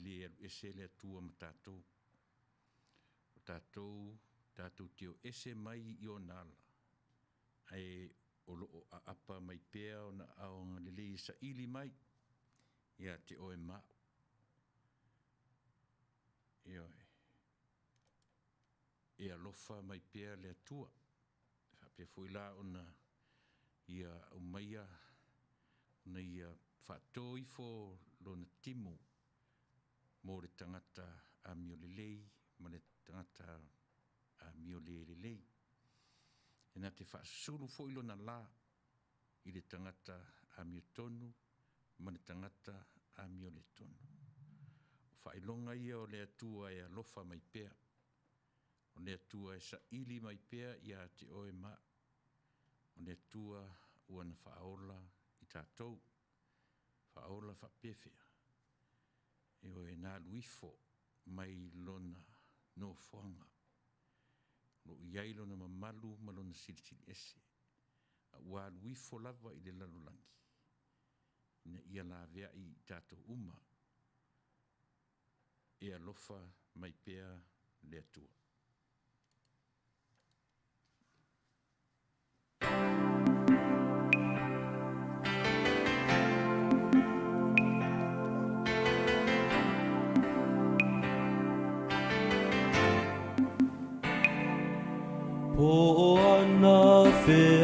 le alu ese le Atua ma tatou. O tatou, tatou te o ese mai i ona ala, ae o lo o aapa mai pea ona aao agalelei e saili mai ia te oe ma au. Ioe. E alofa mai pea le Atua. E faapea foi la ona ia aumaia ona ia faato ifo lona timu mo le tagata amio lelei ma le tagata amio le lelei. E na te faasusulu foi lona la i le tagata amiotonu ma le tagata amio le tonu. O faailoga ia o le Atua e alofa mai pea, o le Atua e saili mai pea ia te oe ma au, o le Atua ua na faaola i tatou. Faaola faapefea? Ioe, na alu ifo mai lona nofoaga o lo o i ai lona mamalu ma lona Silisili Ese, a ua alu ifo lava i le lalolagi ina ia laveai i tatou uma. E alofa mai pea le Atua. Po anawhea.